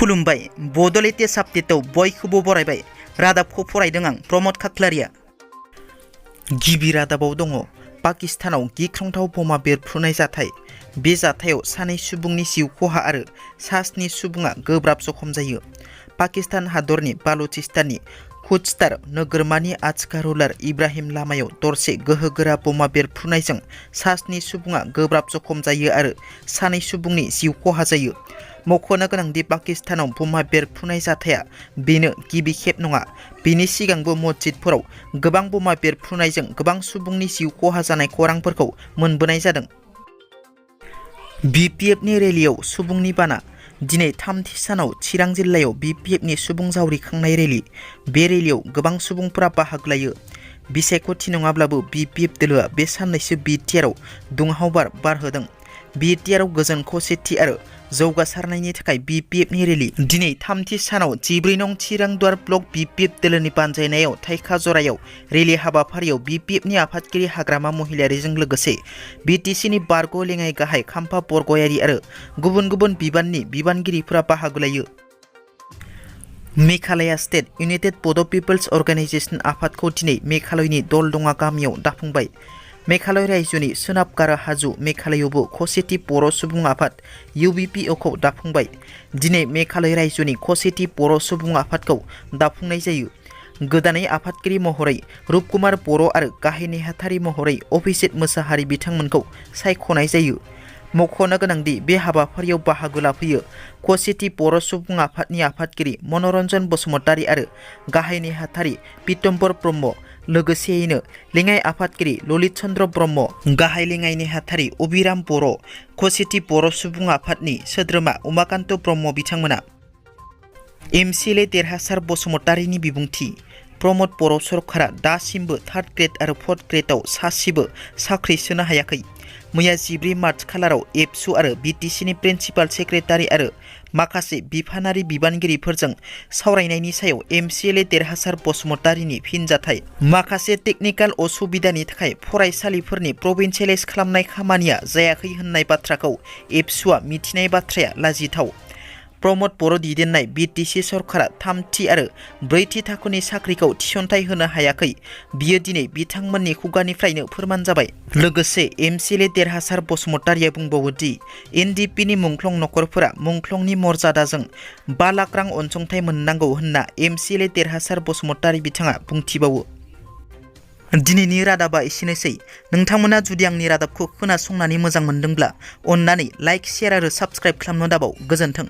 खुलुमबाय बड'लेण्ड आपडेटआव बयखौबो बरायबाय। रादाबखौ फरायदों आं प्रमद खाख्लारिया। गिबि रादाबाव दङ पाकिस्तानाव गिख्रंथाव बमा बेरफ्रुनाय जाथाय। बे जाथायाव सानै सुबुंनि जिउ खहा आरो सा 7 सुबुङा गोब्राब जखम जायो। पाकिस्तान हादरनि बालुचिस्ताननि खुदस्तार नोगोरमानि आजका रुलार इब्राहिम लामायाव दरसे गोहोगोरा बमा बेरफ्रुनायजों सा 7 सुबुङा गोब्राब जखम जायो आरो सानै सुबुंनि जिउ खहा जायो। मख'नो गोनांदि पाकिस्तानाव बमा बेरफ्रुनाय जाथाया बेनो गिबि खेब नङा। बेनि सिगांबो मस्जिदफोराव गोबां बमा बेरफ्रुनायजों गोबां सुबुंनि जिउ खहा जानाय खौरांफोरखौ मोनबोनाय जादों। BPFनि रेलियाव सुबुंनि बाना। दिनै थामथि सानाव चिरां जिल्लायाव BPFनि सुबुं जावरिखांनाय रेलि। बे रेलियाव गोबां सुबुंफोरा बाहागो लायो। बिसायख'थि नङाब्लाबो BPF दोलोआ बे साननैसो BTRआव दुंहाव बार बारहोदों। BTRआव गोजोन खौसेथि आरो जौगासारनायनि थाखाय BPFनि रेलि। दिनै थामथि सानाव 14 नं चिरांदुवार ब्लक BPF दोलोनि बानजायनायाव थाइखा जरायाव रेलि हाबाफारियाव BPFनि आफादगिरि हाग्रामा महिलारिजों लोगोसे BTCनि बारग' लेङाइ गाहाय खाम्फा बरगयारि आरो गुबुन गुबुन बिबाननि बिबानगिरिफोरा बाहागो लायो। मेघालया स्टेट इउनाइटेड बड' पिपल्स अर्गेनाइजेशन आफादखौ दिनै मेघालयनि दलदङा गामियाव दाफुंबाय। मेघालय रायजोनि सोनाबगारा हाजो मेघालयआवबो खौसेथि बर' सुबुं आफाद UBPOखौ दाफुंबाय। दिनै मेघालय रायजोनि खौसेथि बर' सुबुं आफादखौ दाफुंनाय जायो। गोदानै आफादगिरि महरै रुपकुमार बर' आरो गाहाय नेहाथारि महरै अभिजित मोसाहारि बिथांमोनखौ सायख'नाय जायो। मख'नो गोनांदि बे हाबाफारियाव बाहागो लाफैयो खौसेथि बर' सुबुं आफादनि आफादगिरि मनरन्जन बसुमतारी आरो गाहाय नेहाथारि पितम्बर ब्रह्म, लोगोसेयैनो लेङाइ आफादगिरि ललित चन्द्र ब्रह्म, गाहाय लेङाइ नेहाथारि अबिराम बर', खौसेथि बर' सुबुं आफादनि सोद्रोमा उमाकान्त ब्रह्म बिथांमोना। MCLA देरहासार बसुमतारीनि बिबुंथि। प्रमद बर' सरकारा दासिमबो 3rd ग्रेड आरो 4th ग्रेडआव सासेबो साख्रि सोनो हायाखै। मैया 14 मार्च खालाराव एबसु आरो BTCनि प्रिन्सिपाल सेक्रेटारि आरो माखासे बिफानारि बिबानगिरिफोरजों सावरायनायनि सायाव MCLA देरहासार बसुमतारीनि फिनजाथाय। माखासे टेकनिकेल असुबिदानि थाखाय फरायसालिफोरनि प्रभिन्सियेलाइज खालामनाय खामानिया जायाखै होननाय बाथ्राखौ एबसुआ मिथिनाय बाथ्राया लाजिथाव। प्रमद बर' दैदेननाय BTC सरकारा 3थि आरो 4थि थाखोनि साख्रिखौ थिसनथाइ होनो हायाखै, बियो दिनै बिथांमोननि खुगानिफ्रायनो फोरमान जाबाय। लोगोसे MCLA देरहासार बसुमतारीया बुंबावो दि NDPनि मुंख्लं नखरफोरा मुंख्लंनि मर्यादाजों 5 लाख रां अनसुंथाइ मोननांगौ होनना MCLA देरहासार बसुमतारी बिथाङा बुंथिबावो। दिनैनि रादाबा एसेनोसै। नोंथांमोना जुदि आंनि रादाबखौ खोनासंनानै मोजां मोनदोंब्ला अन्नानै लाइक, शेयार आरो साबस्क्राइब खालामनो दाबाव। गोजोन्थों।